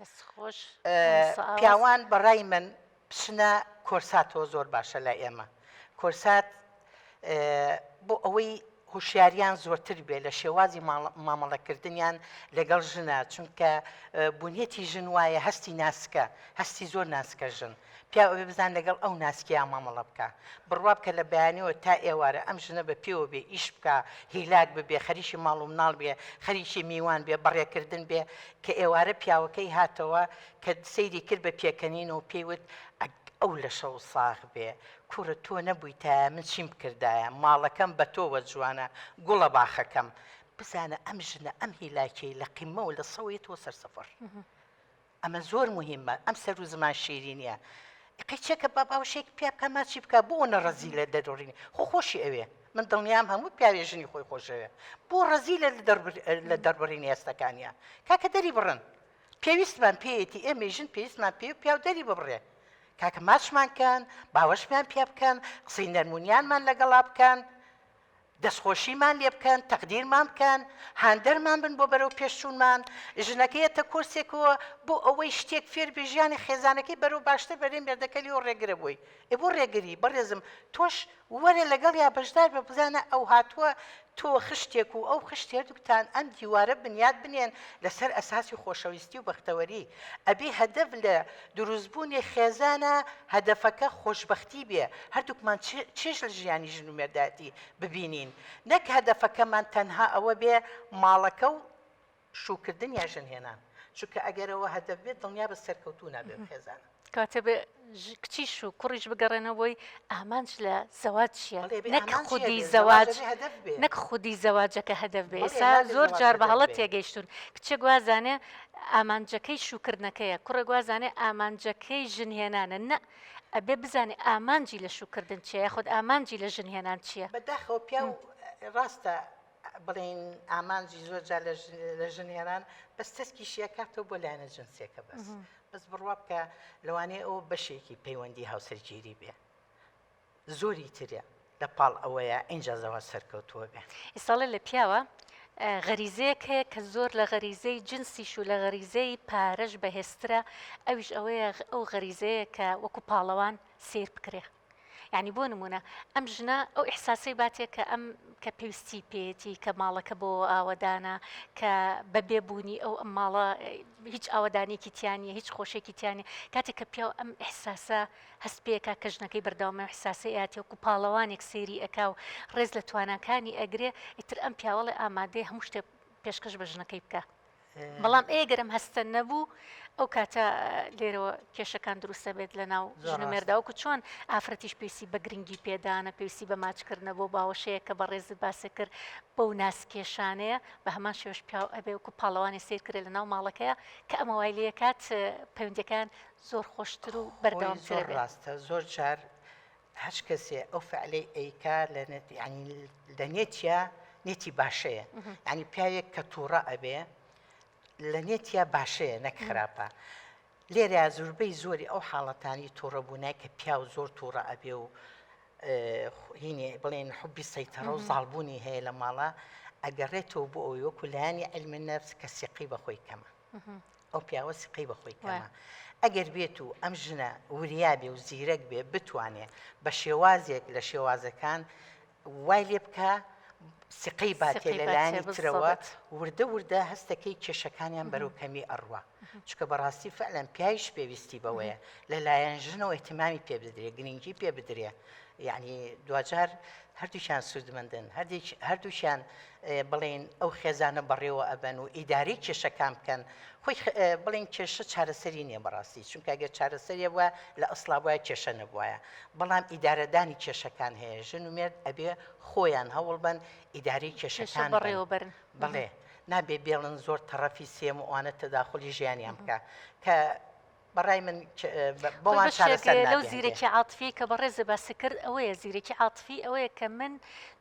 دەست خۆش مامۆستا ئاواز. پیاوان بەڕای من بچنە کۆرساتەوە زۆر باشە لای ئێمە کۆرسات بۆ ئەوەی هۆشیاریان زۆرتر بێ لە شێوازی مامەڵەکردنیان لەگەڵ ژنە چونکە بونیەتی ژن وایە هەستی ناسکە هەستی زۆر ناسکە ژن پیاو ئەبێ بزان لەگەڵ ئەو ناسکیا مامەڵە بکا بڕوا بکە لە بەیانیەوە تا ئێوارە ئەم ژنە بە پێوە بێ ئیش بکا هیلاک ببێ خەریکی ماڵ و مناڵ بێ خەریکی میوان بێ بەڕێکردن بێ کە ئێوارە پیاوەکەی هاتەوە کە سەیری کرد بە پێکەنینەوە پێی وت ئەگ ئەو لەشەو ساغ بێ کوڕە تۆ نەبوویتایە من چیم بکردایە ماڵەکەم بە تۆوە جوانە گوڵە باخەکەم بزانە ئەم ژنە ئەم هیلاکیەی لە قیممەوە لە سەوەیەتەوە سەر سفر ئەمە زۆر موهیمە ئەم سەر و زمان شیرینیە قەی چێکە با باوشێک پیا بکا ماچی بکا بۆ نە ڕەزیلە دەدۆڕینی خۆ خۆشی ئەوێ من دڵنیام هەموو پیاوێ ژنی خۆی خۆشەوێ بۆ ڕەزیلە لە دەربڕینی هەستەکانیا کاکە دەری بڕن پێویستمان پێیەتی ئێمەی ژن پێویستمان پێ پیاو دەری ببڕێ کاکە ماچمان کەن باوەشمان پێ بکەن قسەی نەرمونیانمان لەگەڵا بکەن دەستخۆشیمان لێ بکەن، تەقدیرمان بکەن، هاندەرمان بن بۆ بەرەو پێشچوونمان، ژنەکە یەتە کۆرسێکەوە بۆ ئەوەی شتێک فێر بێ ژیانی خێزانەکەی بەرەو باشتر بەرێ مێردەکە لێوە ڕێگرە بۆی، ئێ بۆ ڕێگری بەڕێزم تۆش وەرە لەگەڵیا بەشدار بە بزانە ئەو هاتووە تۆ خشتێک و ئەو خشتی هەردووکتان ئەم دیوارە بنیات بنێن لەسەر ئەساسی خۆشەویستی و بەختەوەری ئەبێ هەدەف لە دروستبوونی خێزانە هەدەفەکە خۆشبەختی بێ هەردووکمان چێژ لە ژیانی ژن و مێردایەتی ببینین نەک هەدەفەکەمان تەنها ئەوە بێ ماڵەکە و شووکردن یا ژن هێنان چونکە ئەگەر ئەوە هەدەف بێت دڵنیابە سەرکەوتوو نابێ ئەم خێزانە. کەواتە بێ کچیش و کوڕیش بگەڕێنەوە بۆی ئامانج لە زەواج چییە؟ بەڵێ بێ نەک ئامانج خودی هەبێ زەواج زەواج ئەبێ هەدەف بێ. نەک خودی زەواجەکە هەدەف بێ بەڵێ ئێستا نابێ زۆر زەواج جار بە هەدەف هەڵە بێ. تێگەیشتوون کچێک وازانێ ئامانجەکەی شووکردنەکەیە کوڕێک وازانێ ئامانجەکەی ژن هێنانە نە ئەبێ بزانێ ئامانجی لە شووکردن چییە یاخود ئامانجی لە ژن هێنان چییە. بەداخەوە پیاو ڕاستە بڵێین ئامانجی زۆر جار لە ژن هێنان بەس تەسکیشی ئەکاتەوە بۆ لایەنە جنسیەکە بەس بەس بڕوا بکە لەوانەیە ئەوە بەشێکی پەیوەندی هاوسەرگیری بێ زۆری ترە لە پاڵ ئەوەیە ئینجا زەواج سەرکەوتووە بێ. ئیساڵێ لە پیاوە غەریزەیەک هەیە کە زۆر لە غەریزەی جنسیش و لە غەریزەی پارەش بەهێزترە ئەویش ئەوەیە ئەو غەریزەیە کە وەکو پاڵەوان سەیر بکرێ. یانی بۆ نموونە ئەم ژنە ئەو ئیحساسەی باتێ کە ئەم کە پێویستی پێیەتی کە ماڵەکە بۆ ئاوەدانە کە بە بێ بوونی ئەو ئەم ماڵە هیچ ئاوەدانێکی تیا نییە هیچ خۆشێکی تیا نییە کاتێک کە پیاو ئەم ئیحساسە هەست پێکا کە ژنەکەی بەردەوام ئەم ئیحساسەی ئەیاتێ وەکو پاڵەوانێک سەیری ئەکا و ڕێز لە تواناکانی ئەگرێ ئیتر ئەم پیاوەڵێ ئامادەیە هەموو شتێک پێشکەش بە ژنەکەی بکا. بەڵام ئەگەر ئەم هەستە نەبوو ئەو کاتە لێرەوە کێشەکان دروستە بێت لە ناو ژن و مێردا وەکو چۆن ئافرەتیش پێویستی بە گرنگی پێدانە پێویستی بە ماچکردنە بۆ باوەشەیە کە بەڕێزت باست کرد بەو ناسکێشانەیە بە هەمان شێوەش پیاو ئەبێ وەکو پاڵەوانی سەیر کرێ لە ناو ماڵەکەیە کە ئەمە وای لێکات پەیوەندیەکان زۆر خۆشتر و خۆی بەردەوامتر زۆر بێت. ڕاستە زۆر جار هەچ کەسێ ئەو فعلەی ئەیکا لە نێت یعنی لە نێتیا نێتی باشەیە یعنی پیاوێک کە تووڕە ئەبێ لە نێتیا باشەیە نەک خراپە لێرە زوربەی زۆری ئەو حاڵەتانی تووڕەبوونە کە پیاو زۆر تووڕە ئەبێ و هینێ بڵێن حبی سەیتەڕە و زاڵبوونی هەیە لە ماڵە ئەگەڕێتەوە بۆ ئەوەی وەکو لایەنی علم نەفس کە سیقی بە خۆی کەمە ئەو پیاوە سیقەی بە خۆی کەمە. ئەگەر بێت و ئەم ژنە وریا بێ و زیرەک بێ بتوانێ بە شێوازێک لە شێوازەکان وای لێ بکا سیقەی باتێ لە لایەنی ترەوە وردە وردە هەستەکەی کێشەکانیان بەرەو کەمی ئەڕوا چونکە بەڕاستی فعلەن پیاویش پێویستی بەوەیە لەلایەن ژنەوە اهتمامی پێ بدرێ گرنگی پێ بدرێ یعنی دواجار هەردووکیان سوودمەندن هەردووکیان بڵێین ئەو خێزانە بەڕێوە ئەبەن و ئیدارەی کێشەکان بکەن خۆی بڵێن کێشە چارەسەری نییە بەڕاستی چونکە ئەگەر چارەسەریە بووە لە ئەسڵا بووە کێشە نەبووایە بەڵام ئیدارەدانی کێشەکان هەیە ژن و مێرد ئەبێ خۆیان هەوڵ بن ئیدارەی کێشەکان بەڕێوەبەرن بەڵێ نابێ بێڵن زۆر تەڕەفی سێم و ئەوانە تەداخلی ژیانیان بکە کە بەڕای من بۆمان چارەسەر لەو زیرەکی عاتفی کە بەڕێزە باسی کرد ئەوەیە زیرەکی عاتفی ئەوەیە کە من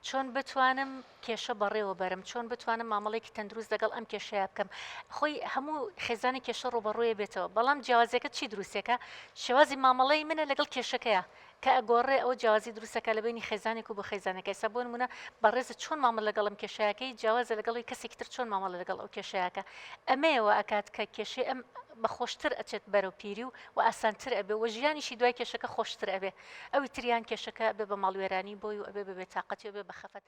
چۆن بتوانم کێشە بەڕێوە بەرم چۆن بتوانم مامەڵێکی تەندروست لەگەڵ ئەم کێشەیە بکەم خۆی هەموو خێزانی کێشە ڕوبەڕوویە بێتەوە بەڵام جیاوازیەکە چی دروستەکە شێوازی مامەڵەی منە لەگەڵ کێشەکەیە. کە ئەگۆڕێ ئەوە جیاوازی دروست ئەکا لە بەینی خێزانێک و بۆ خێزانەکە. ئێستا بۆ نموونە بەڕێزت چۆن مامەڵە لەگەڵ ئەم کێشەیەکەی جیاوازە لەگەڵ ئەوی کەسێکی تر چۆن مامەڵە لەگەڵ ئەو کێشەیەکە. ئەمەیە وا ئەکات کە کێشەی ئەم بە خۆشتر ئەچێت بەرەو پیری و و ئاسانتر ئەبێ و ژیانیشی دوای کێشەکە خۆشتر ئەبێ. ئەوی تریان کێشەکە ئەبێ بە ماڵوێرانی بۆی و ئەبێ بە بێتاقەتی و ئەبێ بە خەفەت.